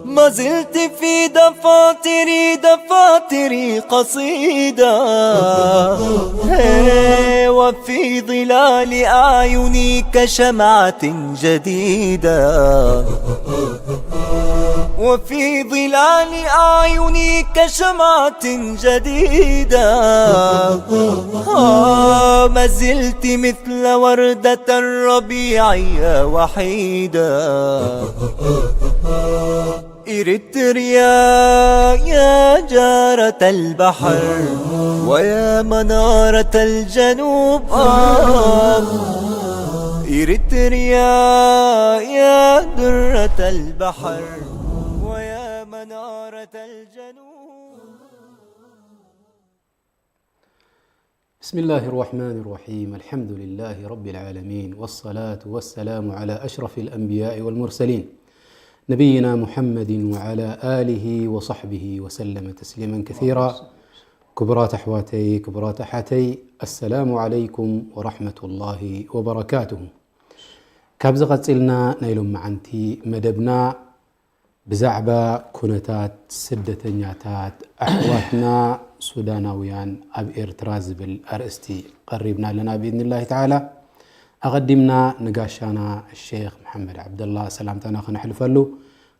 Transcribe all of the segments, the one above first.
ما زلت في دفاتري، دفاتري قصيدة، وفي ظلال أعيني كشمعة جديدة، وفي ظلال أعيني كشمعة جديدة. آه، ما زلت مثل وردة الربيع يا وحيدة. إريتريا يا جارة البحر، ويا منارة الجنوب. آه، إريتريا يا درة البحر، ويا منارة الجنوب. بسم الله الرحمن الرحيم. الحمد لله رب العالمين، والصلاة والسلام على أشرف الأنبياء والمرسلين، نبينا محمد وعلى آله وصحبه وسلم تسليما كثيرا. ክቡራት ኣሕዋተይ፣ ክቡራት ኣሓተይ፣ السلام عليكم ورحمة الله وبركاته. ካብዚ ቀጺልና ናይ ሎመዓንቲ መደብና ብዛዕባ ኩነታት ስደተኛታት ኣሕዋትና ሱዳናውያን ኣብ ኤርትራ ዝብል ኣርእስቲ ቀሪብና ኣለና ብኢዝኒላሂ ተዓላ። ኣቐዲምና ንጋሻና ሼኽ መሓመድ ዓብደላ ሰላምታና ከነሕልፈሉ፣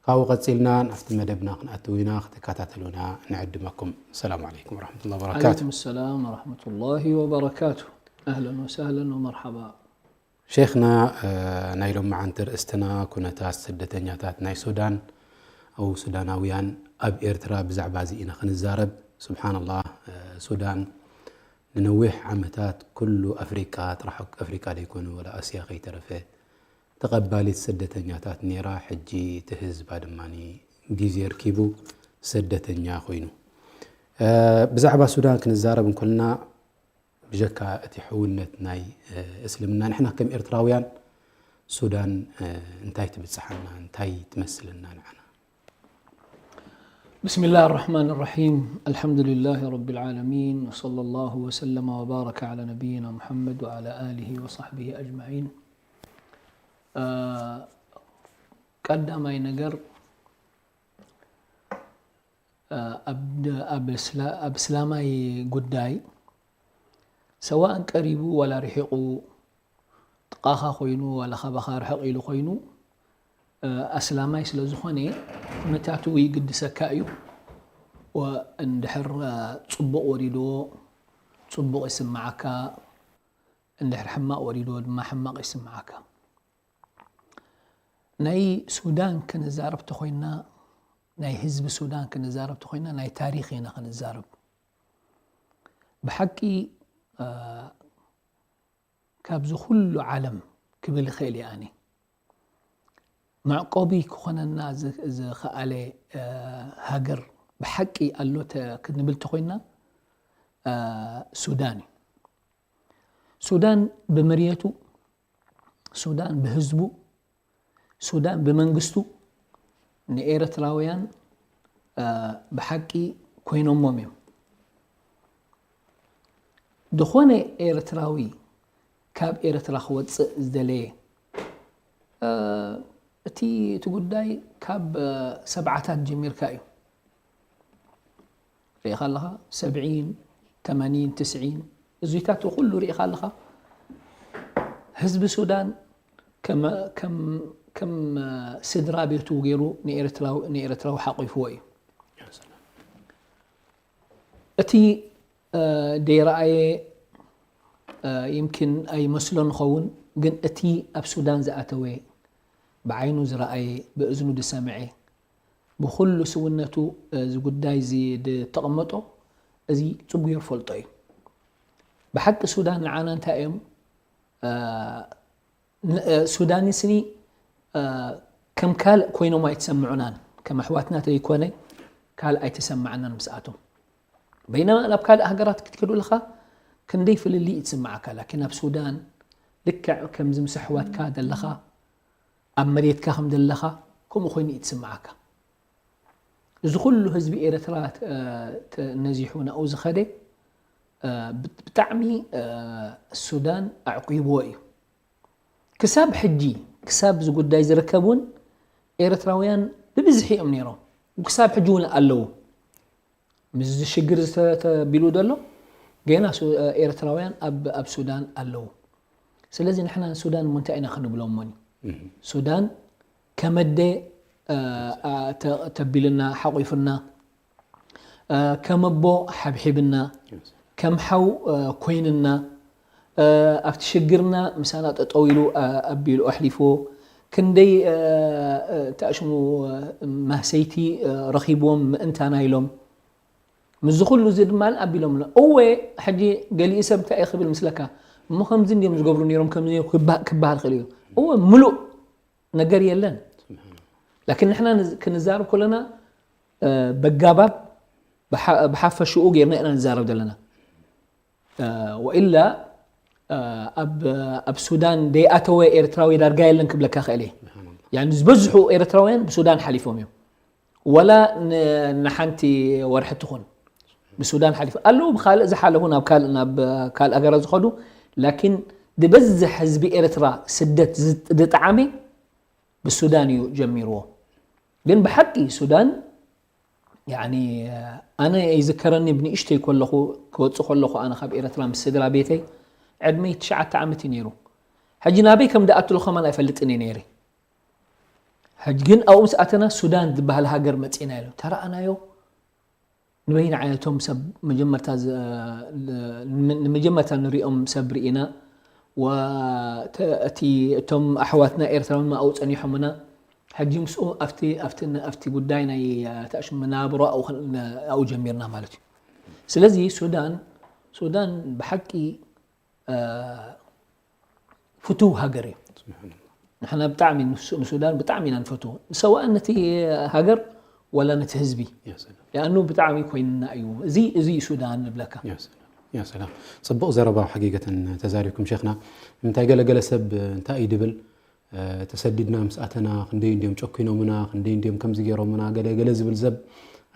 ካብኡ ቀጺልና ናብቲ መደብና ክንኣትው ኢና። ክትከታተሉና ንዕድመኩም። ሰላም ዓለይኩም ወረሕመቱላሂ ወበረካቱ። ዓለይኩም ሰላም ወረሕመቱላሂ ወበረካቱ። ኣህለን ወሰህለን ወመርሓባ። ሼኽና፣ እ፣ ናይ ሎመዓንቲ ርእስትና ኩነታት ስደተኛታት ናይ ሱዳን፣ ኣው ሱዳናውያን ኣብ ኤርትራ፣ ብዛዕባ እዚ ኢና ክንዛረብ። ስብሓንላህ፣ እ፣ ሱዳን ንነዊሕ ዓመታት ኩሉ ኣፍሪቃ፣ ጥራሕ ኣፍሪቃ ዘይኮነ ወላ ኣስያ ከይተረፈ ተቐባሊት ስደተኛታት ነይራ። ሕጂ እቲ ህዝባ ድማ ግዜ ርኪቡ ስደተኛ ኮይኑ። እ፣ ብዛዕባ ሱዳን ክንዛረብ እንኮልና ብጀካ እቲ ሕውነት ናይ፣ እ፣ እስልምና፣ ንሕና ከም ኤርትራውያን ሱዳን፣ እ፣ እንታይ ትብጽሓና፣ እንታይ ትመስለና ንዓና? بسم الله الرحمن الرحيم. الحمد لله رب العالمين، وصلى الله وسلم وبارك على نبينا محمد وعلى آله وصحبه أجمعين. እ፣ ቀዳማይ ነገር፣ እ፣ ኣብ፣ ኣብ እስላ-፣ ኣብ እስላማይ ጉዳይ፣ ሰዋእን ቀሪቡ ዋላ ርሒቑ፣ ጥቓኻ ኮይኑ ዋላ ካባኻ ርሕቕ ኢሉ ኮይኑ፣ እ፣ ኣስላማይ ስለ ዝኾነ፣ ኩነታቱ ይግድሰካ እዩ። ወ-፣ እንድሕር፣ እ፣ ጽቡቕ ወሪድዎ፣ ጽቡቕ ይስምዓካ፣ እንድሕር ሕማቕ ወሪድዎ ድማ ሕማቕ ይስምዓካ። ናይ ሱዳን ክንዛረብ ተኾይና፣ ናይ ህዝቢ ሱዳን ክንዛረብ ተኾይና፣ ናይ ታሪኽ ኢና ክንዛረብ። ብሓቂ፣ እ፣ ካብዚ ኩሉ ዓለም ክብል ይኽእል እየ ኣነ። መዕቆቢ ክኾነና ዝ-፣ ዝኸኣለ፣ እ፣ ሃገር ብሓቂ ኣሎ ተ-፣ ክንብል ተኾይና፣ እ፣ ሱዳን እዩ። ሱዳን ብመሬቱ፣ ሱዳን ብህዝቡ፣ ሱዳን ብመንግስቱ ንኤርትራውያን፣ እ፣ ብሓቂ ኮይኖሞም እዮም። ዝኾነ ኤርትራዊ ካብ ኤርትራ ክወጽእ ዝደለየ፣ እ፣ እቲ፣ እቲ ጉዳይ ካብ፣ እ፣ ሰብዓታት ጀሚርካ እዩ። ርኢኻ ኣለኻ፣ ሰብዒን፣ ተማኒን፣ ትስዒን፣ እዙይታት ኩሉ ርኢኻ ኣለኻ። ህዝቢ ሱዳን ከም፣ ከም፣ ከም ስድራ ቤቱ ገይሩ ንኤርትራዊ፣ ንኤርትራዊ ሓቂፍዎ እዩ። እቲ፣ እ፣ ደይረኣየ፣ እ፣ ይምኪን ኣይመስሎ ንኸውን፣ ግን እቲ ኣብ ሱዳን ዝኣተወ፣ ብዓይኑ ዝረኣየ፣ ብእዝኑ ዝሰምዐ፣ ብኹሉ ስውነቱ፣ እ፣ እዚ ጉዳይ እዚ ዝተቐመጦ፣ እዚ ጽጉዮ ይፈልጦ እዩ። ብሓቂ ሱዳን ንዓና እንታይ እዮም፣ እ፣ ን-፣ እ፣ ሱዳኒስኒ፣ እ፣ ከም ካልእ ኮይኖም ኣይተሰምዑናን። ከም ኣሕዋትና ተይኮነ ካልእ ኣይተሰማዓናን ምስኣቶም። በይነማ ናብ ካልእ ሃገራት ክትከዱ ኣለኻ፣ ክንደይ ፍልልይ እዩ ትስምዓካ። ላኪን ኣብ ሱዳን ልክዕ ከምዚ ምስ ኣሕዋትካ ዘለኻ፣ ኣብ መሬትካ ከም ዘለኻ፣ ከምኡ ኮይኑ እዩ ትስምዓካ። እዚ ኩሉ ህዝቢ ኤርትራ ተ- ተ- ነዚሑ ናብኡ ዝኸደ፣ እ፣ ብ- ብጣዕሚ፣ እ፣ ሱዳን ኣዕቂብዎ እዩ። ክሳብ ሕጂ፣ ክሳብ እዚ ጉዳይ ዝርከብ እውን ኤርትራውያን ብብዝሒ እዮም ነይሮም። ክሳብ ሕጂ እውን ኣለዉ። ምስዚ ሽግር ዝተተቢሉ ዘሎ ገና ሱ- ኤርትራውያን ኣብ ኣብ ሱዳን ኣለዉ። ስለዚ ንሕና ንሱዳን እሞ እንታይ ኢና ክንብሎም እሞኒ? ሱዳን ከመደ፣ እ፣ ኣ- ተ- ተቢልና ሓቂፍና፣ እ፣ ከም ኣቦ ሓብሒብና፣ ከም ሓው፣ እ፣ ኮይንና፣ እ፣ ኣብቲ ሽግርና ምሳና ጠጠው ኢሉ፣ እ፣ ኣቢሉ ኣሕሊፍዎ። ክንደይ፣ እ፣ እ፣ ተኣሽሙ፣ እ፣ ማህሰይቲ፣ እ፣ ረኺብዎም ምእንታና ኢሎም። ምስዚ ኩሉ እዚ ድማ ኣቢሎም ኣሎ። እወ፣ ሕጂ ገሊኡ ሰብ እንታይ እዩ ክብል ምስለካ? እሞ ከምዚ እንዲዮም ዝገብሩ ነይሮም፣ ከምዚ ክባ- ክበሃል ክእል እዩ። እወ፣ ምሉእ ነገር የለን። ላኪን ንሕና ንዝ- ክንዛረብ ከለና፣ እ፣ በጋባብ ብሓ- ብሓፈሽኡ ጌርና ኢና ንዛረብ ዘለና። እ፣ ወኢላ፣ እ፣ ኣብ ኣብ ሱዳን ደይኣተወ ኤርትራዊ ዳርጋ የለን ክብለካ ክእል እየ። ያኒ ዝበዝሑ ኤርትራውያን ብሱዳን ሓሊፎም እዮም። ወላ ን- ንሓንቲ ወርሒ ትኹን ብሱዳን ሓሊፎም ኣለዉ። ብካልእ ዝሓለፉ ናብ ካልእ ናብ ካልእ ሃገራት ዝኸዱ፣ ላኪን ዝበዝሕ ህዝቢ ኤርትራ ስደት ዝ- ዝጠዓመ ብሱዳን እዩ ጀሚርዎ። ግን ብሓቂ ሱዳን ያኒ ኣነ ይዝከረኒ ብንእሽተይ ከለኹ ክወፅእ ከለኹ ኣነ ካብ ኤርትራ ምስ ስድራ ቤተይ ዕድመይ ትሽዓተ ዓመት እዩ ነይሩ። ሕጂ ናበይ ከም ደኣትሉ ከማን ኣይፈልጥን እየ ነይረ። ሕጂ ግን ኣብኡ ምስ ኣተና ሱዳን ዝበሃል ሃገር መፂና ኢሉ ተረኣናዮ። ንበይና ዓይነቶም ሰብ መጀመርታ ዝ- ን- ንመጀመርታ ንሪኦም ሰብ ርኢና። ወተ- እቲ እቶም ኣሕዋትና ኤርትራውን ኣብኡ ፀኒሖምና። ሕጂ ምስኡ ኣብቲ ኣብቲ ኣብቲ ጉዳይ ናይ ተኣሽ መናብሮ ኣብኡ ጀሚርና ማለት እዩ። ስለዚ ሱዳን ሱዳን ብሓቂ ፍቱው ሃገር እዩ። ንሕና ብጣዕሚ ንሱዳን ብጣዕሚ ኢና ንፈትዎ። ንሰዋእን ነቲ ሃገር ወላ ነቲ ህዝቢ ያኑ ብጣዕሚ ኮይንና እዩ። እዚ እዚ ሱዳን ንብለካ። ጽቡቕ ዘረባ ሓቂቀተን ተዛሪብኩም ሸኽና። ንምንታይ ገለገለ ሰብ እንታይ እዩ ድብል፣ ተሰዲድና ምስ ኣተና ክንደይ እንዲዮም ጨኪኖምና፣ ክንደይ እንዲዮም ከምዚ ገይሮምና፣ ገለ ገለ ዝብል ሰብ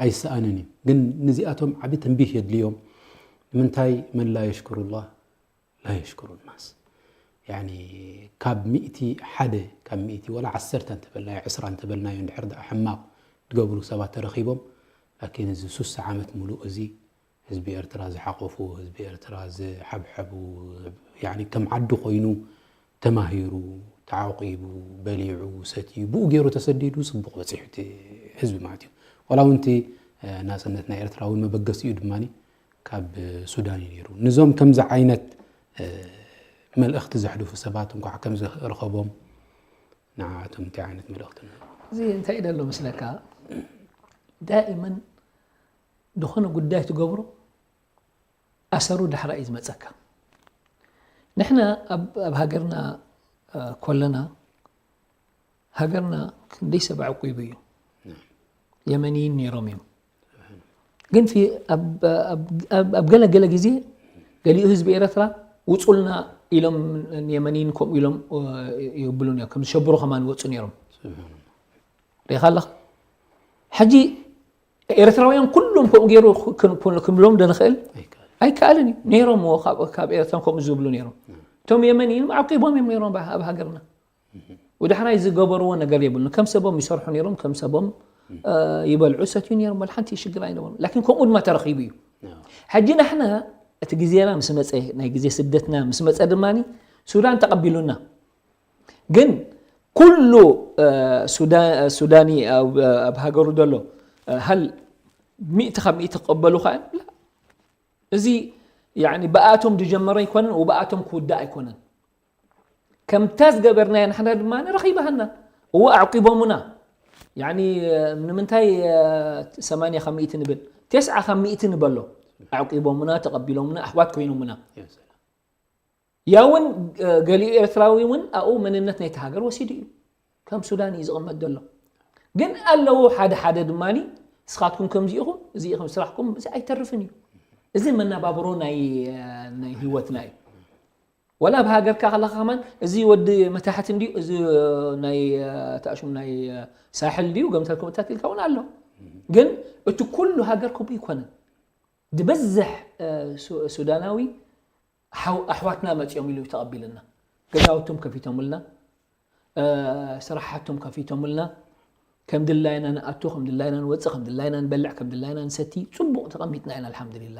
ኣይሰኣንን እዩ። ግን ንዚኣቶም ዓቢ ተንቢህ የድልዮም። ንምንታይ መን ላ የሽኩሩላህ ላ የሽኩሩ ናስ። ያኒ ካብ ሚእቲ ሓደ፣ ካብ ሚእቲ ወላ ዓሰርተ እንተበልናዮ፣ ዕስራ እንተበልናዮ፣ እንድሕር ደኣ ሕማቕ ዝገብሩ ሰባት ተረኺቦም፣ ላኪን እዚ ሱሳ ዓመት ሙሉእ እዚ ህዝቢ ኤርትራ ዝሓቆፉ፣ ህዝቢ ኤርትራ ዝሓብሐቡ፣ ያኒ ከም ዓዱ ኮይኑ ተማሂሩ፣ ተዓቂቡ፣ በሊዑ፣ ሰትዩ፣ ብኡ ገይሩ ተሰዲዱ ጽቡቕ በጺሑ እቲ ህዝቢ ማለት እዩ። ዋላ እውን እቲ ናጽነት ናይ ኤርትራ እውን መበገሲኡ ድማ ካብ ሱዳን እዩ ነይሩ። ንዞም ከምዚ ዓይነት መልእኽቲ ዘሕልፉ ሰባት እንኳዕ ከምዚ ርኸቦም ንዓኣቶም እንታይ ዓይነት መልእኽቲ ንህቦም? እዚ እንታይ ደሎ መስለካ ዳኢመን ዝኾነ ጉዳይ ትገብሮ ኣሰሩ ዳሕራ እዩ ዝመፀካ። ንሕና ኣብ ኣብ ሃገርና ኮለና ሃገርና ክንደይ ሰብ ኣዕቂቡ እዩ። የመንይን ነይሮም እዮም። ግን ኣብ ገለ ገለ ግዜ ገሊኡ ህዝቢ ኤረትራ ውጹልና ኢሎም ንየመንይን ከምኡ ኢሎም ይብሉን እዮም። ከም ዝሸብሩ ከማን ይወጹ ነይሮም። ሪኢኻ ኣለኻ? ሕጂ ኤረትራውያን ኩሎም ከምኡ ገይሩ ክንብሎም ዶ ንኽእል? ኣይከኣልን እዩ። ነይሮም ካብ ኤረትራ ከምኡ ዝብሉ ነይሮም። እቶም የመንይን ኣዕቂቦም እዮም ነይሮም ኣብ ሃገርና። ወዳሕራይ ዝገበርዎ ነገር የብሉን። ከም ሰቦም ይሰርሑ ነይሮም፣ ከም ሰቦም ይበልዑ ሰትዩ ነይሮም፣ ወላ ሓንቲ ሽግር ኣይነበሮም። ላኪን ከምኡ ድማ ተረኺቡ እዩ። ሕጂ ናሕና እቲ ግዜና ምስ መጸ፣ ናይ ግዜ ስደትና ምስ መጸ ድማ ሱዳን ተቐቢሉና። ግን ኩሉ ሱዳኒ ኣብ ሃገሩ ዘሎ ሃል ሚእቲ ካብ ሚእቲ ክቕበሉ ከ እዚ ብኣቶም ዝጀመረ ኣይኮነን፣ ብኣቶም ክውዳእ ኣይኮነን። ከምታ ዝገበርናያ ንሕና ድማ ረኺባሃና። እወ ኣዕቂቦሙና። ያኒ ንምንታይ ሰማንያ ካብ ሚእቲ ንብል? ተስዓ ካብ ሚእቲ ንበሎ። ኣዕቂቦሙና፣ ተቐቢሎሙና፣ ኣሕዋት ኮይኖሙና። ያውን ገሊኡ ኤርትራዊ እውን ኣብኡ መንነት ናይቲ ሃገር ወሲዱ እዩ። ከም ሱዳን እዩ ዝቕመጥ ዘሎ። ግን ኣለዉ ሓደ ሓደ ድማ ንስኻትኩም ከምዚ ኢኹም፣ እዚ ኢኹም ስራሕኩም፣ እዚ ኣይተርፍን እዩ። እዚ መነባብሮ ናይ ናይ ህይወትና እዩ። ወላ ኣብ ሃገርካ ከለኻ ከማን እዚ ወዲ መታሕት እንድዩ፣ እዚ ናይ ተኣሽሙ ናይ ሳሕል እንድዩ፣ ገምተልኩም እታትልካ እውን ኣሎ። ግን እቲ ኩሉ ሃገር ከምኡ ኣይኮነን። ዝበዝሕ ሱዳናዊ ኣሕዋትና መፅኦም ኢሉ ተቐቢልና፣ ገዛውቶም ከፊቶምልና፣ ስራሓቶም ከፊቶምልና፣ ከም ድላይና ንኣቱ፣ ከም ድላይና ንወፅእ፣ ከም ድላይና ንበልዕ፣ ከም ድላይና ንሰቲ፣ ፅቡቕ ተቐሚጥና ኢና። ኣልሓምዱሊላ።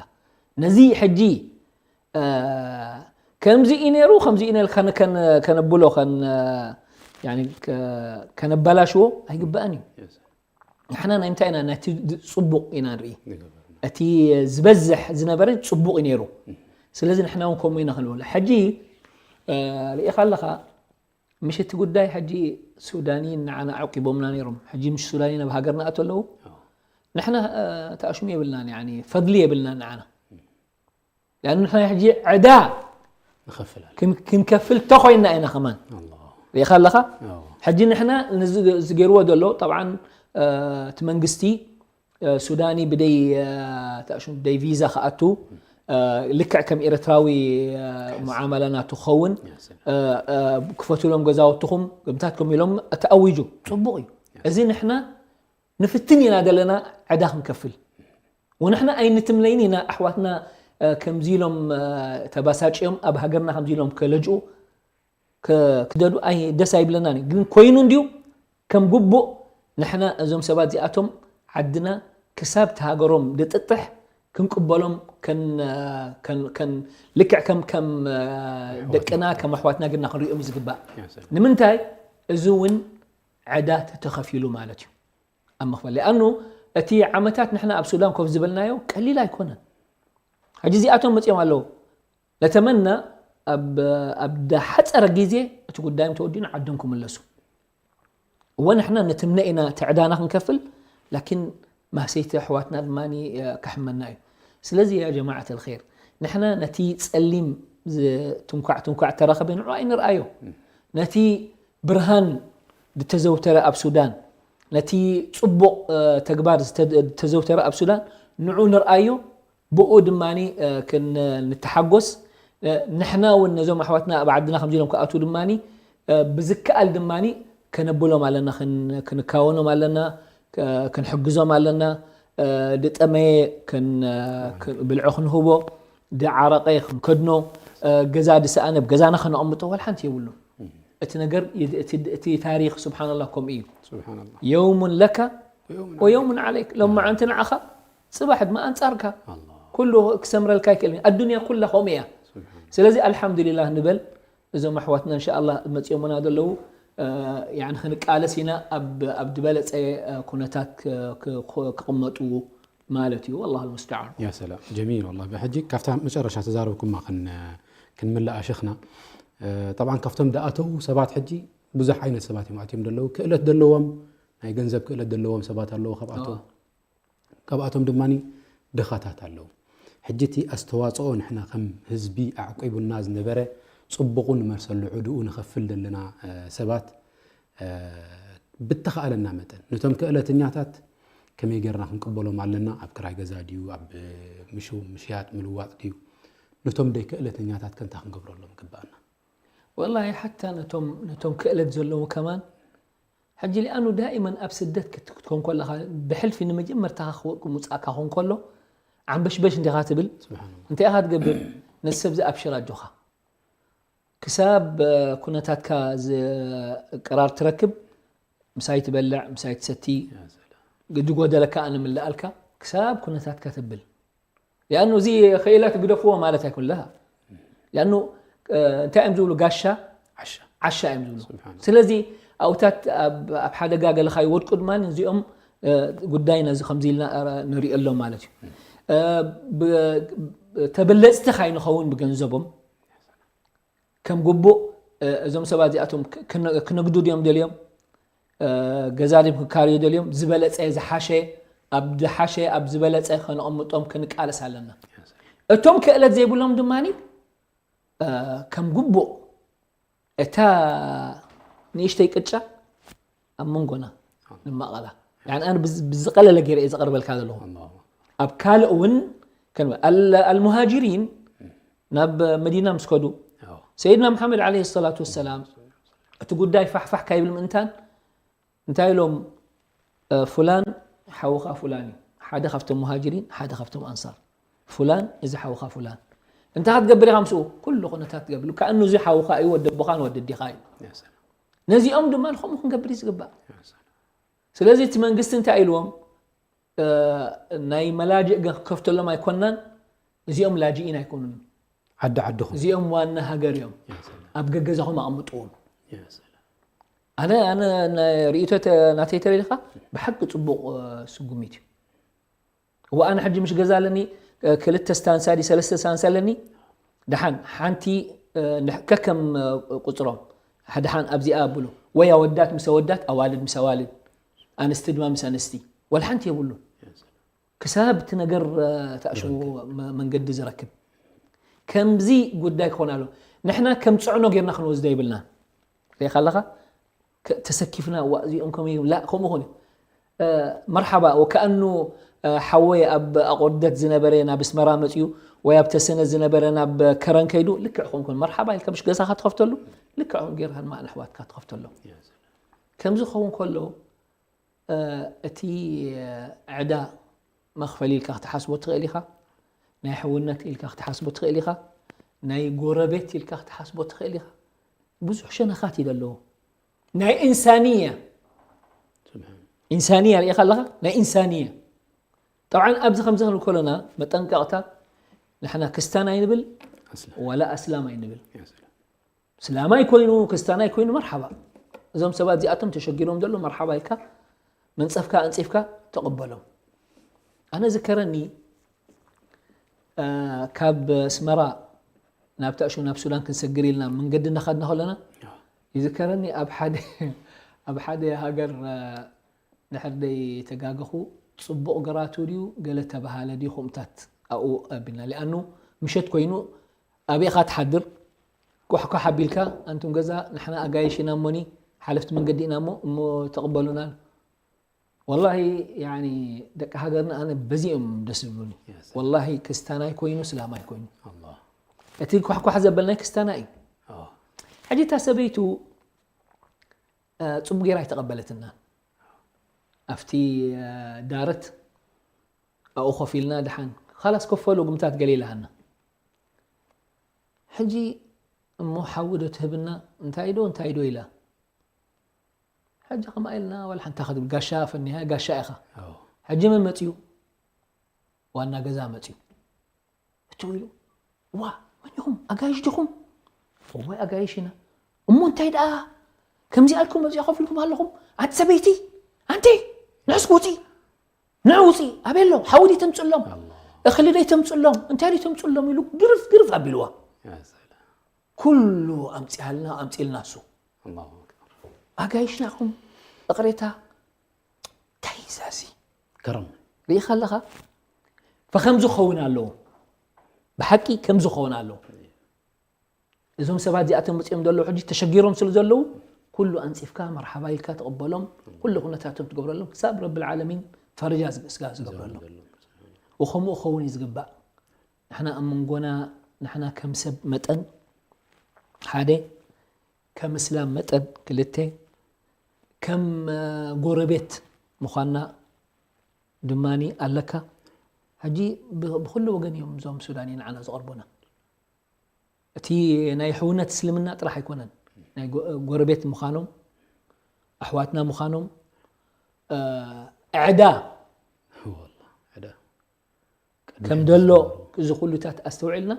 ነዚ ሕጂ ከምዚ እዩ ነይሩ፣ ከምዚ እዩ ነይሩ ከነብሎ ከነበላሽዎ ኣይግባእን እዩ። ንሕና ናይ ምንታይ ኢና ነቲ ፅቡቕ ኢና ንርኢ? እቲ ዝበዝሕ ዝነበረ ፅቡቕ እዩ ነይሩ። ስለዚ ንሕና እውን ከምኡ ኢና ክንብል። ሕጂ ርኢኻ ኣለኻ፣ ምሽ እቲ ጉዳይ ሕጂ ሱዳኒ ንዓና ኣዕቂቦምና ነይሮም። ሕጂ ምሽ ሱዳኒ ናብ ሃገር ንኣቱ ኣለዉ። ንሕና ተኣሽሙ የብልናን፣ ፈድሊ የብልናን ንዓና። ንሕና ሕጂ ዕዳ ክንከፍል ተኾይንና ኢና ከማን። ርኢኻ ኣለኻ? ሕጂ ንሕና ዝገይርዎ ዘሎ፣ ጠብዓን እቲ መንግስቲ ሱዳኒ ብደይ ቪዛ ክኣቱ፣ ልክዕ ከም ኤርትራዊ መዓመላ ናቱ ክኸውን፣ ክፈትሎም ገዛውትኹም፣ ገምታትኩም ኢሎም ተኣዊጁ። ፅቡቕ እዩ። እዚ ንሕና ንፍትን ኢና ዘለና ዕዳ ክንከፍል። ወንሕና ኣይንትምነይን ኢና ኣሕዋትና ከምዚ ኢሎም ተባሳጭዮም ኣብ ሃገርና ከምዚ ኢሎም ከለጅኡ ክደዱ ኣይ ደስ ኣይብለናን እዩ። ግን ኮይኑ እንድዩ ከም ግቡእ ንሕና እዞም ሰባት እዚኣቶም ዓድና ክሳብ ተሃገሮም ድጥጥሕ ክንቅበሎም ልክዕ ከም ከም ደቅና ከም ኣሕዋትና ግና ክንሪኦም እዩ ዝግባእ። ንምንታይ? እዚ እውን ዕዳ ተተኸፊሉ ማለት እዩ። ኣብ ምኽፋል ሊኣኑ እቲ ዓመታት ንሕና ኣብ ሱዳን ኮፍ ዝበልናዮ ቀሊል ኣይኮነን። ሕጂ እዚኣቶም መፅኦም ኣለዉ። ነተመና ኣብ ዝሓፀረ ግዜ እቲ ጉዳዮም ተወዲኡ ንዓዶም ክምለሱ። እወ ንሕና ንትምነ ኢና እቲ ዕዳና ክንከፍል፣ ላኪን ማህሰይቲ ኣሕዋትና ድማ ከሕመና እዩ። ስለዚ ያ ጀማዓት ኣልኸይር፣ ንሕና ነቲ ፀሊም ትንኳዕ ትንኳዕ ተረኸበ ንዑ ኣይንርኣዮ። ነቲ ብርሃን ዝተዘውተረ ኣብ ሱዳን፣ ነቲ ፅቡቕ ተግባር ዝተዘውተረ ኣብ ሱዳን ንዑ ንርኣዮ። ብኡ ድማ ንተሓጎስ። ንሕና እውን ነዞም ኣሕዋትና ኣብ ዓድና ከምዚ ኢሎም ክኣትዉ ድማ ብዝከኣል ድማ ከነብሎም ኣለና፣ ክንካወኖም ኣለና፣ ክንሕግዞም ኣለና። ድጠመየ ብልዒ ክንህቦ፣ ድዓረቐ ክንከድኖ፣ ገዛ ድሰኣነ ኣብ ገዛና ከነቐምጦ ዋላ ሓንቲ የብሉን። እቲ ነገር እቲ ታሪክ ስብሓንላ ከምኡ እዩ። የውሙን ለካ ወየውሙን ዓለይክ። ሎማዓንቲ ንዓኻ፣ ፅባሕ ድማ ኣንፃርካ። ኩሉ ክሰምረልካ ኣይክእልን። ኣዱንያ ኩላ ከምኡ እያ። ስለዚ ኣልሓምዱሊላህ ንበል። እዞም ኣሕዋትና እንሻኣላ መፂኦምና ዘለዉ ክንቃለስ ኢና ኣብ ዝበለፀ ኩነታት ክቕመጡ ማለት እዩ። ኣላሁ ልሙስተዓን። ያ ሰላም ጀሚል። ወላ ብሕጂ ካብታ መጨረሻ ተዛረብኩማ ክንምላእ ኣሸኽና። ጠብዓን ካብቶም ደኣተዉ ሰባት ሕጂ ብዙሕ ዓይነት ሰባት እዮም ኣትዮም ዘለዉ። ክእለት ዘለዎም፣ ናይ ገንዘብ ክእለት ዘለዎም ሰባት ኣለዉ ካብኣቶም። ካብኣቶም ድማ ድኻታት ኣለዉ። ሕጂ እቲ ኣስተዋፅኦ ንሕና ከም ህዝቢ ኣዕቂቡና ዝነበረ ፅቡቑ ንመርሰሉ ዕድኡ ንኸፍል ዘለና ሰባት ብተኻእለና መጠን ነቶም ክእለተኛታት ከመይ ጌርና ክንቅበሎም ኣለና? ኣብ ክራይ ገዛ ድዩ ኣብ ምሽው ምሽያጥ ምልዋጥ ድዩ? ነቶም ደይ ክእለተኛታት ከ እንታይ ክንገብረሎም ይግበኣና? ወላሂ ሓታ ነቶም ነቶም ክእለት ዘለዉ ከማን ሕጂ ሊኣኑ ዳኢመን ኣብ ስደት ክትኮን ከለኻ ብሕልፊ ንመጀመርታኻ ክወቅ ምውፃእካ ኮን ከሎ ዓንበሽበሽ እንዲኻ ትብል። እንታይ ኢኻ ትገብር? ነዚ ሰብ ዝኣብሽር ኣጆኻ ክሳብ ኩነታትካ ቅራር ትረክብ ምሳይ ትበልዕ ምሳይ ትሰቲ ዝጎደለካ ኣነ ምልኣልካ ክሳብ ኩነታትካ ተብል። ሊኣኑ እዚ ክኢላ ትግደፍዎ ማለት ኣይኮን ለካ ሊኣኑ እንታይ እዮም ዝብሉ ጋሻ ዓሻ እዮም ዝብሉ። ስለዚ ኣብታት ኣብ ሓደጋ ገለ ካይወድቁ ድማ እዚኦም ጉዳይ ነዚ ከምዚ ኢልና ንሪኦ ኣሎ ማለት እዩ። ተበለፅቲ ካይንኸውን ብገንዘቦም ከም ግቡእ እዞም ሰባት እዚኣቶም ክነግዱ ድዮም ደልዮም ገዛ ድዮም ክካርዩ ደልዮም ዝበለፀ ዝሓሸ ኣብ ዝሓሸ ኣብ ዝበለፀ ከነቐምጦም ክንቃለስ ኣለና። እቶም ክእለት ዘይብሎም ድማ ከም ግቡእ እታ ንእሽተይ ቅጫ ኣብ መንጎና ንማቐላ። ኣነ ብዝቐለለ ገይረ እየ ዘቐርበልካ ዘለኹ። ኣብ ካልእ እውን ኣልሙሃጅሪን ናብ መዲና ምስ ከዱ ሰይድና መሓመድ ዓለይሂ ሰላቱ ወሰላም እቲ ጉዳይ ፋሕፋሕ ካይብል ምእንታን እንታይ ኢሎም ፍላን ሓውኻ ፉላን እዩ። ሓደ ካብቶም ሙሃጅሪን፣ ሓደ ካብቶም ኣንሳር። ፉላን፣ እዚ ሓውኻ ፉላን። እንታይ ክትገብር ኢኻ ምስኡ? ኩሉ ኩነታት ትገብር። ከኣኑ እዚ ሓውኻ እዩ፣ ወዲ ኣቦኻን ወዲ ኣዴኻ እዩ። ነዚኦም ድማ ንኸምኡ ክንገብር እዩ ዝግባእ። ስለዚ እቲ መንግስቲ እንታይ ኢልዎም? እ፣ ናይ መላጅእ ገ-፣ ክከፍተሎም ኣይኮናን፣ እዚኦም ላጅኢን ኣይኮኑን። ዓዲ ዓድኹም። እዚኦም ዋና ሃገር እዮም። ኣብ ገገዛኹም ኣቐምጥዎም። ኣነ፣ ኣነ ናይ ርእይቶ ተ-፣ ናተይ ተረዲኻ ብሓቂ ጽቡቕ፣ እ፣ ስጉሚት እዩ። እወ፣ ኣነ ሕጂ ምሽ ገዛ ኣለኒ፣ እ፣ ክልተ ስታንሳ ድዩ ሰለስተ ስታንሳ ኣለኒ። ደሓን ሓንቲ፣ እ፣ ንሕ-፣ ከከም፣ እ፣ ቁጽሮም። ሓደ ሓን ኣብዚኣ ኣብሉ። ወይ ኣወዳት ምስ ኣወዳት፣ ኣዋልድ ምስ ኣዋልድ፣ ኣንስቲ ድማ ምስ ኣንስቲ። ወላ ሓንቲ የብሉን። ክሳብ እቲ ነገር፣ እ፣ ተኣሽዎ መ-፣ መንገዲ ዝረክብ። ከምዚ ጉዳይ ክኾን ኣሎ። ንሕና ከም ጽዕኖ ጌርና ክንወስዶ የብልናን። ርኢኻ ኣለኻ? ከ-፣ ተሰኪፍና፣ "ዋ፣ እዚኦም ከመይ እዮም?" ላ፣ ከምኡ ኾነ። እ፣ መርሓባ፣ ወከኣኑ፣ እ፣ ሓወይ ኣብ ኣቆርደት ዝነበረ ናብ ኣስመራ መጺኡ፣ ወይ ኣብ ተሰነ ዝነበረ ናብ ከረን ከይዱ፣ ልክዕ ከምኡ ኮነ። መርሓባ ኢልካ ምሽ ገዛኻ ትኸፍተሉ፣ ልክዕ ከምኡ ጌርካ ድማ ንኣሕዋትካ ትኸፍተሎም። ከምዚ ክኸውን ከሎ፣ እ፣ እቲ ዕዳ መኽፈሊ ኢልካ ክትሓስቦ ትኽእል ኢኻ። ናይ ሕውነት ኢልካ ክትሓስቦ ትኽእል ኢኻ። ናይ ጎረቤት ኢልካ ክትሓስቦ ትኽእል ኢኻ። ብዙሕ ሸነኻት እዩ ዘለዎ። ናይ ኢንሳንያ፣ ኢንሳንያ ርኢኻ ኣለኻ? ናይ ኢንሳንያ። ጠብዓን ኣብዚ ከምዚ ክንብል ከለና መጠንቀቕታ፣ ንሕና ክስታን ኣይንብል፣ ኣስላም። ወላ ኣስላም ኣይንብል። ኣስላም። ስላማይ ኮይኑ፣ ክስታናይ ኮይኑ፣ መርሓባ። እዞም ሰባት እዚኣቶም ተሸጊሮም ዘለዉ፣ መርሓባ ኢልካ፣ መንጸፍካ ኣንጺፍካ ተቐበሎም። ኣነ ዝከረኒ፣ እ፣ ካብ ኣስመራ ናብ ታእሹ፣ ናብ ሱዳን ክንሰግር ኢልና መንገዲ እናኸድና ከለና፣ ይዝከረኒ ኣብ ሓደ፣ ኣብ ሓደ ሃገር፣ እ፣ ድሕር ደይ ተጋገኹ፣ ጽቡቕ ግራቱ ድዩ፣ ገለ ተባሃለ ድዩ፣ ከምኡታት ኣብኡ ኣቢልና። ሊኣኑ ምሸት ኮይኑ፣ ኣበይ ኢኻ ትሓድር? ኳሕኳሕ ኣቢልካ፣ ኣንቱም ገዛ፣ ንሕና ኣጋይሽ ኢና እሞኒ፣ ሓለፍቲ መንገዲ ኢና እሞ፣ እሞ ተቐበሉና። ወላሂ፣ ያኒ፣ ደቂ ሃገርና ኣነ በዚኦም ደስ ዝብሉኒ። ያ ሰላም። ወላሂ፣ ክስታናይ ኮይኑ፣ ስላማይ ኮይኑ። ኣላህ። እቲ ኳሕኳሕ ዘበል ናይ ክስታና እዩ። ኣዎ። ሕጂ እታ ሰበይቱ፣ እ፣ ጽቡቕ ጌራ ኣይተቐበለትና። ኣብቲ፣ እ፣ ዳረት ኣብኡ ኮፍ ኢልና፣ ደሓን፣ ኻላስ፣ ኮፍ በሉ፣ ግምታት ገለ ኢላሃና። ሕጂ እሞ ሓዊ ዶ ትህብና? እንታይ ዶ፣ እንታይ ዶ ኢላ። ሕጂ ከምኣ ኢልና፣ ዋላ ሓንቲ ክትብል፣ ጋሻ ፈኒሃ፣ ጋሻ ኢኻ። ኣዎ። ሕጂ መን መጺኡ? ዋና ገዛ መጺኡ። እትው ኢሉ፣ "ዋ፣ መን ኢኹም? ኣጋይሽ ዲኹም?" "እወ፣ ኣጋይሽ ኢና።" "እሞ እንታይ ደኣ ከምዚ ኣልኩም ኣብዚኣ ኮፍ ኢልኩም ኣለኹም? ኣቲ ሰበይቲ፣ ኣንቲ ንዕስኪ ውጺ፣ ንዑ ውጺ፣ ኣበይ ኣሎ? ሓዊ ደይ ተምጽሎም? ኣላህ። እኽሊ ደይ ተምጽሎም? እንታይ ደይ ተምጽሎም?" ኢሉ ግርፍ ግርፍ ኣቢልዋ። ያ ሰላም። ኩሉ ኣምጺኣልና፣ ኣምጺእልና እሱ። ኣላሁ ኣክበር። ኣጋይሽና ኢኹም፣ እቕሬታ፣ እንታይ እዩ ዛዚ? ገረም። ርኢኻ ኣለኻ? ፈኸምዚ ክኸውን ኣለዎ። ብሓቂ ከምዚ ክኸውን ኣለዎ። እዞም ሰባት እዚኣቶም መጺኦም ዘለዉ ሕጂ ተሸጊሮም ስለ ዘለዉ፣ ኩሉ ኣንጺፍካ፣ መርሓባ ኢልካ ትቕበሎም፣ ኩሉ ኩነታቶም ትገብረሎም፣ ክሳብ ረብል ዓለሚን ፈረጃ ዝግ-፣ ስጋ ዝገብረሎም። ዝገብረሎም። ወኸምኡ ክኸውን እዩ ዝግባእ። ንሕና ኣብ መንጎና፣ ንሕና ከም ሰብ መጠን፣ ሓደ፣ ከም እስላም መጠን፣ ክልተ፣ ከም፣ እ፣ ጎረቤት ምዃንና ድማኒ ኣለካ። ሕጂ ብ-፣ ብኹሉ ወገን እዮም እዞም ሱዳን ንዓና ዝቐርቡና። እቲ ናይ ሕውነት እስልምና ጥራሕ ኣይኮነን። ናይ ጎ-፣ ጎረቤት ምዃኖም፣ ኣሕዋትና ምዃኖም፣ እ፣ ዕዳ ወላ፣ ዕዳ። ከም ደሎ፣ እዚ ኩሉታት ኣስተውዒልና፣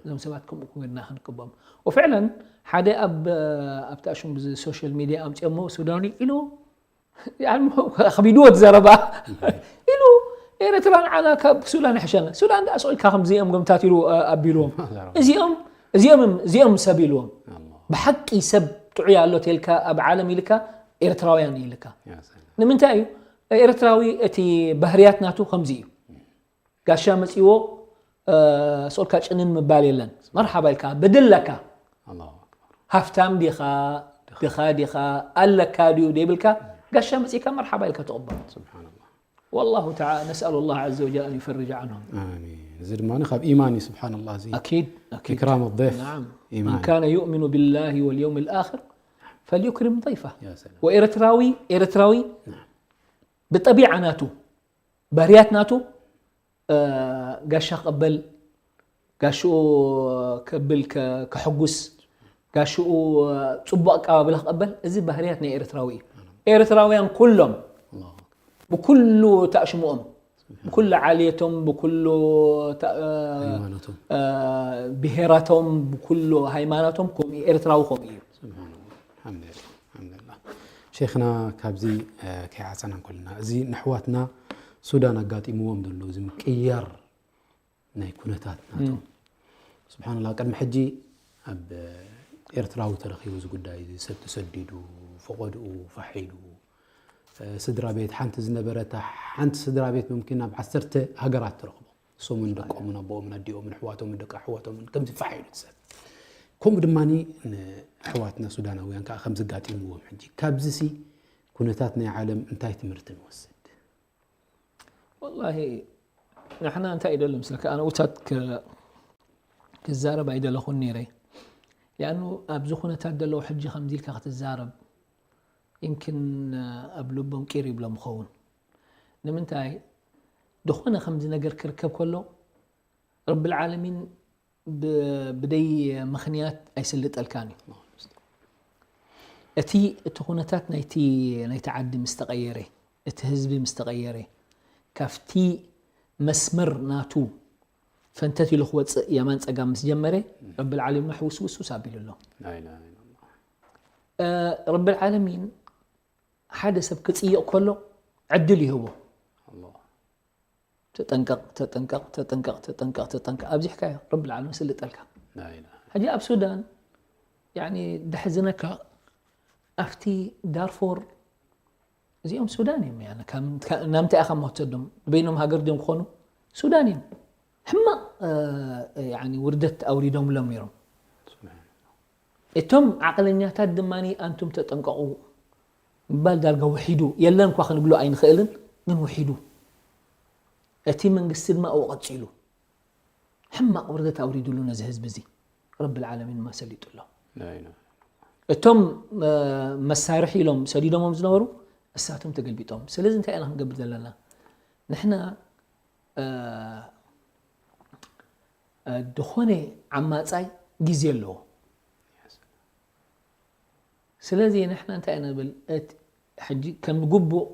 እዞም ሰባት ከምኡ ክብልና ክንቅበም። ወፍዕለን፣ ሓደ ኣብ፣ ኣብቲ ኣሽም ብዚ ሶሻል ሚድያ ኣምጺኦሞ፣ ሱዳኒ ኢሉ፣ ያኒ፣ ኣኽቢድዎ እቲ ዘረባ። ኢሉ፣ ኤርትራ ንዓና ካብ ሱዳን ይሕሸና። ሱዳን ደኣ ስቕ ኢልካ ከምዚኦም ገምታት ኢሉ፣ ኣ-፣ ኣቢልዎም። እዚኦም፣ እዚኦም፣ እዚኦም ሰብ ኢልዎም። ኣላህ። ብሓቂ ሰብ ጥዑይ ኣሎ ተልካ፣ ኣብ ዓለም ኢልካ፣ ኤርትራውያን ኢልካ። ያ ሰላም። ንምንታይ እዩ? ኤርትራዊ እቲ ባህርያት ናቱ ከምዚ እዩ። ጋሻ መጺዎ፣ እ፣ ስቕ ኢልካ ጭንን ምባል የለን። መርሓባ ኢልካ፣ ብድለካ። ኣላሁ ኣክበር። ሃፍታም ዲኻ፣ ድኻ ዲኻ፣ ኣለካ ድዩ ደይብልካ፣ ጋሻ መጺእካ መርሓባ ኢልካ ትቕበል። ሱብሓነላህ። ወላሁ ተዓ-፣ ነስኣሉ ላህ ዐዘ ወጀል ኣን ዩፈርጀ ዐንሁም። ኣሚን። እዚ ድማ ካብ ኢማን እዩ፣ ሱብሓነላህ፣ እዚ ኣኪድ፣ ኣኪድ። ኢክራም ضይፍ ናዓም። ኢማን። መን ካነ ዩእሚኑ ቢላሂ ወልየውሚል ኣኽር ፈልዩክሪም ضይፈህ። ያ ሰላም። ወኤርትራዊ፣ ኤርትራዊ ናዓም። ብጠቢዓ ናቱ ባህርያት ናቱ፣ እ፣ ጋሻ ክቕበል፣ ጋሽኡ ከብል ከ-፣ ከሐጉስ፣ ጋሽኡ፣ እ፣ ጽቡቕ ኣቀባብላ ክቐበል፣ እዚ ባህርያት ናይ ኤርትራዊ እዩ። ኤርትራውያን ኩሎም፣ ብኩሉ ታእሽምኦም፣ ብኩሉ ዓልየቶም፣ ብኩሉ ታ-፣ እ፣ ሃይማኖቶም። እ፣ ብሄራቶም፣ ብኩሉ ሃይማኖቶም፣ ከምኡ ኤርትራዊ ከምኡ እዩ። ስብሓንላህ። ኣልሓምዱሊላህ። ኣልሓምዱሊላህ። ሼኽና፣ ካብዚ፣ እ፣ ከይዓጸና እንከለና፣ እዚ ንኣሕዋትና ሱዳን ኣጋጢምዎም ዘሎ እዚ ምቅያር ናይ ኩነታት ናቶም። እም። ስብሓንላህ፣ ቅድሚ ሕጂ ኣብ ኤርትራዊ ተረኺቡ እዚ ጉዳይ እዚ፣ ሰብ ተሰዲዱ፣ ፈቐድኡ ፋሕ ኢሉ፣ እ፣ ስድራ ቤት ሓንቲ ዝነበረት፣ ሓንቲ ስድራ ቤት ሙምኪን ኣብ ዓሰርተ ሃገራት ትረኽቦ። እሶምን ደቆምን፣ ኣቦኦምን ኣዲኦምን፣ ኣሕዋቶምን ደቂ ኣሕዋቶምን ከምዚ ፋሕ ኢሉ ትሰብ። ከምኡ ድማ ንኣሕዋትና ሱዳናውያን ከዓ ከም ዘጋጢምዎም ሕጂ። ካብዚሲ ኩነታት ናይ ዓለም እንታይ ትምህርቲ ንወስድ? ወላሂ፣ ንሕና እንታይ ይደሉ ምስለካ፣ ኣነ ውታት ከ-፣ ክዛረብ ኣይደለኹን ነይረ። ሊኣኑ ኣብዚ ኩነታት ዘለዉ ሕጂ ከምዚ ኢልካ ክትዛረብ፣ ይምክን ኣብ ልቦም ቂር ይብሎም ይኸውን። ንምንታይ? ዝኾነ ከምዚ ነገር ክርከብ ከሎ፣ ረብል ዓለሚን ብ-፣ ብደይ ምኽንያት ኣይስልጠልካን እዩ። እቲ፣ እቲ ኩነታት ናይቲ፣ ናይቲ ዓዲ ምስ ተቐየረ፣ እቲ ህዝቢ ምስ ተቐየረ፣ ካብቲ መስመር ናቱ ፈንተት ኢሉ ክወፅእ የማን ፀጋም ምስ ጀመረ፣ ረብል ዓለሚን ሕውስውስውስ ኣቢሉ ኣሎ። ላኢላሃ ኢለላህ። እ፣ ረብል ዓለሚን ሓደ ሰብ ክጽይቕ ከሎ ዕድል ይህቦ። ኣላህ። ተጠንቀቕ፣ ተጠንቀቕ፣ ተጠንቀቕ፣ ተጠንቀቕ፣ ተጠንቀቕ። ኣብዚሕካዮ፣ ረብል ዓለሚን ስልጠልካ። ላኢላሃ። ሕጂ ኣብ ሱዳን፣ ያኒ፣ ደሕዝነካ፣ ኣብቲ ዳርፎር፣ እዚኦም ሱዳን እዮም፣ ያኒ፣ ካብ፣ ካብ፣ ናምንታይ ኢኻ እሞ ትሰዶም? በይኖም ሃገር ድዮም ክኾኑ? ሱዳን እዮም። ሕማቕ፣ እ፣ ያኒ፣ ውርደት ኣውሪዶምሎም ነይሮም። ስብሓን። እቶም ዓቕለኛታት ድማ፣ ኣንቱም ተጠንቀቑ ምባል ዳርጋ ውሒዱ፣ የለን እኳ ክንብሎ ኣይንኽእልን፣ ግን ውሒዱ። እቲ መንግስቲ ድማ ኣብኡ ቀጺሉ። ሕማቕ ውርደት ኣውሪዱሉ ነዚ ህዝቢ እዚ። ረብል ዓለሚን ድማ ሰሊጡ ኣሎ። ላኢላሃ። እቶም፣ እ፣ መሳርሒ ኢሎም ሰዲዶሞም ዝነበሩ፣ እሳቶም ተገልቢጦም። ስለዚ እንታይ ኢና ክንገብር ዘለና? ንሕና፣ እ፣ እ፣ ዝኾነ ዓማጻይ ግዜ ኣለዎ። ስለዚ ንሕና እንታይ ኢና ንብል? እቲ ሕጂ ከም ግቡእ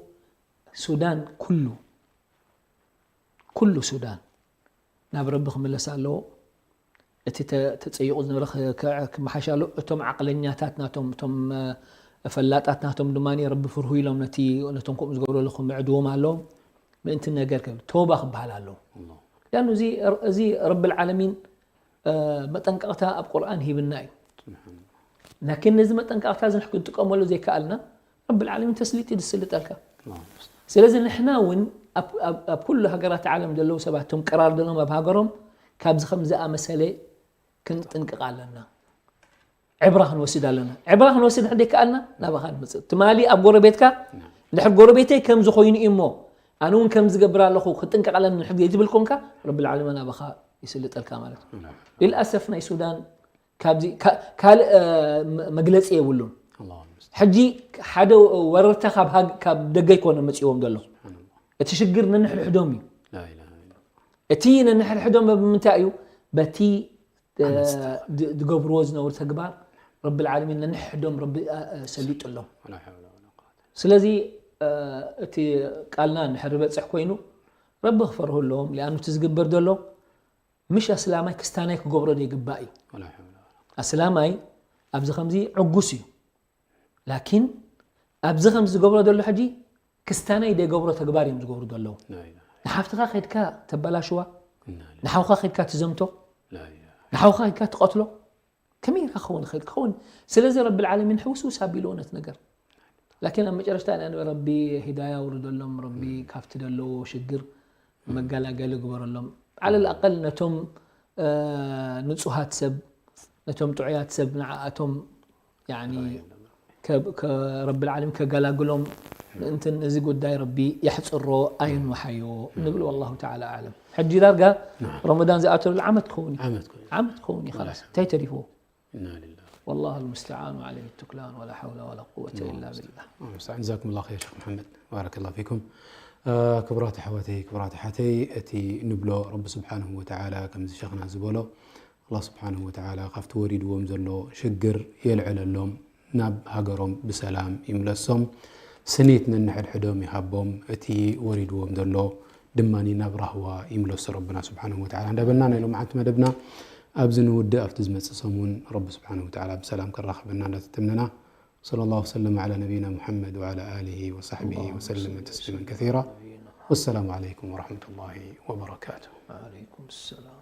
ሱዳን ኩሉ፣ ኩሉ ሱዳን ናብ ረቢ ክምለስ ኣለዎ። እቲ ተ-፣ ተጸይቑ ዝነበረ ክ-፣ ክ-፣ ክመሓሽ ኣለዎ። እቶም ዓቕለኛታት ናቶም፣ እቶም፣ እ፣ ፈላጣት ናቶም ድማ ረቢ ፍርሁ ኢሎም ነቲ፣ ነቶም ከምኡ ዝገብሩ ዘለዉ ክምዕድዎም ኣለዎም። ምእንቲ ነገር ከብል፣ ተውባ ክበሃል ኣለዎ። ኣላሁ። ያን እዚ፣ እዚ ረብል ዓለሚን፣ እ፣ መጠንቀቕታ ኣብ ቁርኣን ሂብና እዩ። ስብሓንላህ። ላኪን ነዚ መጠንቀቕታ እዚ ክንጥቀመሉ ዘይከኣልና፣ ረብል ዓለሚን ተስሊጥ እዩ ዝስልጠልካ። ኣላሁ። ስለዚ ንሕና እውን ኣብ፣ ኣብ፣ ኣብ ኩሉ ሃገራት ዓለም ዘለዉ ሰባት፣ እቶም ቅራር ዘለዎም ኣብ ሃገሮም፣ ካብዚ ከም ዝኣመሰለ ክንጥንቅቕ ኣለና። ዕብራ ክንወስድ ኣለና። ዕብራ ክንወስድ እንድሕር ዘይከኣልና፣ ናባኻ ንመጽእ። ትማሊ ኣብ ጎረቤትካ፣ ናም። እንድሕር ጎረቤተይ ከምዚ ኮይኑ እዩ እሞ፣ ኣነ እውን ከምዚ ገብር ኣለኹ፣ ክጥንቀቕ ኣለኒ እንድሕር ዘይትብል ኮንካ፣ ረብል ዓለሚን ናባኻ ይስልጠልካ ማለት እዩ። ናም። ልልኣሰፍ ናይ ሱዳን ካብዚ፣ ካ-፣ ካልእ፣ እ፣ መ-፣ መግለጺ የብሉን። ኣላሁ ልሙስተዓን። ሕጂ ሓደ ወረርታ ካብ ሃግ-፣ ካብ ደገ ኣይኮነ መጺዎም ዘሎ። ስብሓንላህ። እቲ ሽግር ነንሕድሕዶም እዩ። ላኢላሃ ኢለላህ። እቲ ነንሕድሕዶም ብምንታይ እዩ? በቲ፣ እ፣ ኣነስተ። ድ-፣ ዝገብርዎ ዝነበሩ ተግባር ረብል ዓለሚን ነንሕድሕዶም ረቢ፣ እ፣ እ፣ ሰሊጡሎም። ወላ ሐውለ ወላ ቁወተ። ስለዚ፣ እ፣ እቲ ቃልና እንድሕር ዝበጽሕ ኮይኑ ረቢ ክፈርሁ ኣለዎም። ሊኣኑ እቲ ዝግበር ዘሎ ምሽ ኣስላማይ ክስታናይ ክገብሮ ዘይግባእ እዩ። ወላ ሐውለ ወላ ቁወተ። ኣስላማይ ኣብዚ ከምዚ ዕጉስ እዩ። ላኪን ኣብዚ ከምዚ ዝገብሮ ዘሎ ሕጂ ክስታናይ ዘይገብሮ ተግባር እዮም ዝገብሩ ዘለዉ። ላኢላሃ። ንሓፍትኻ ከድካ ተበላሽዋ፣ ኢና ሊላሂ። ንሓውኻ ከድካ ትዘምቶ፣ ላኢላሃ። ንሓውኻ ከድካ ትቐትሎ፣ ከመይ ኢልካ ክኸውን ይኽእል? ክኸውን። ስለዚ ረብል ዓለሚን ሕውስውስ ኣቢልዎ ነቲ ነገር። ላኪን ኣብ መጨረሽታ ኢና ንብል፣ ረቢ ሂዳያ ውርደሎም፣ ረቢ እም። ካብቲ ዘለዎ ሽግር እም። መገላገሊ ግበረሎም። ዓለል ኣቀል ነቶም፣ እ፣ ንጹሃት ሰብ፣ ነቶም ጥዑያት ሰብ ንዓኣቶም፣ ያኒ፣ ራእዮም። ከ-፣ ከ-፣ ረብል ዓለሚን ከገላግሎም ምእንትን እዚ ጉዳይ ረቢ የሕጽሮ፣ ኣየንውሓዮ እም። ንብል። ወላሁ ተዓላ ኣዕለም። ሕጂ ዳርጋ ናም። ረመዳን ዝኣተሉ ዓመት ክኸውን እዩ። ዓመት ክኸውን። ዓመት ክኸውን እዩ፣ ኸላስ። ወላሂ። እንታይ ተሪፍዎ? ኢና ሊላሂ። ወላሁ ልሙስተዓን ወዓለይሂ ትክላን ወላ ሐውለ ወላ ቁወተ ኢላ ቢላህ። ሙስተዓን። ጀዛኩሙላሁ ኸይር ሸኽ መሐመድ፣ ባረከላሁ ፊኩም። ክቡራት ኣሕዋተይ፣ ክቡራት ኣሓተይ፣ እቲ ንብሎ ረቢ ስብሓንሁ ወተዓላ ከምዚ ሸኽና ዝበሎ፣ ኣላህ ስብሓንሁ ወተዓላ ካብቲ ወሪድዎም ዘሎ ሽግር የልዕለሎም፣ ናብ ሃገሮም ብሰላም ይምለሶም፣ ስኒት ነንሕድሕዶም ይሃቦም፣ እቲ ወሪድዎም ዘሎ ድማ ናብ ራህዋ ይምለሶ ረብና ስብሓንሁ ወተዓላ እንዳበልና፣ ናይ ሎምዓንቲ መደብና ኣብዚ ንውድእ። ኣብቲ ዝመጽእ ሰሙን ረቢ ስብሓንሁ ወተዓላ ብሰላም ከራኽበና እንዳተተምነና፣ صلى الله وسلم على نبينا محمد وعلى آله وصحبه وسلم تسليما كثيرا. والسلام عليكم ورحمة الله وبركاته. عليكم السلام.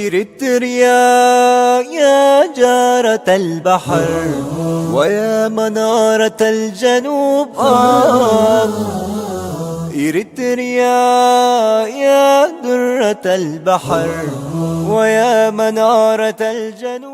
إريتريا يا جارة البحر ويا منارة الجنوب، آه. إريتريا يا درة البحر ويا منارة الجنوب.